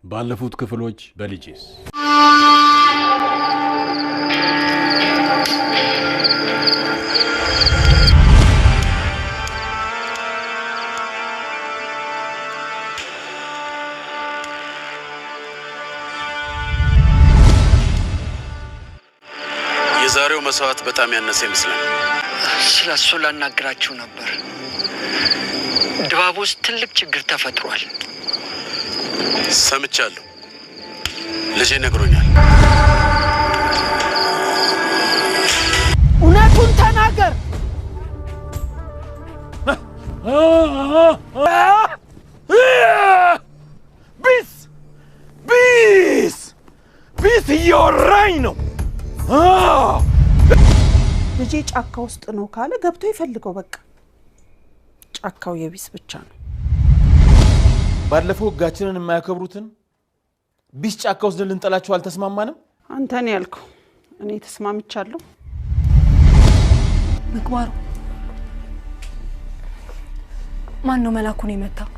ባለፉት ክፍሎች በልጄስ የዛሬው መስዋዕት በጣም ያነሰ ይመስላል። ስለ እሱ ላናግራችሁ ነበር። ድባብ ውስጥ ትልቅ ችግር ተፈጥሯል። ሰምቻለሁ። ልጄ ነግሮኛል። እውነቱን ተናገር። ቢስ ቢስ ቢስ እያወራኝ ነው። ልጄ ጫካ ውስጥ ነው ካለ ገብቶ ይፈልገው። በቃ ጫካው የቢስ ብቻ ነው። ባለፈው ሕጋችንን የማያከብሩትን ቢስ ጫካ ውስጥ ልንጠላቸው አልተስማማንም። አንተ ነው ያልከው፣ እኔ ተስማምቻለሁ። ምግባሩ ማን ነው መላኩን የመታው?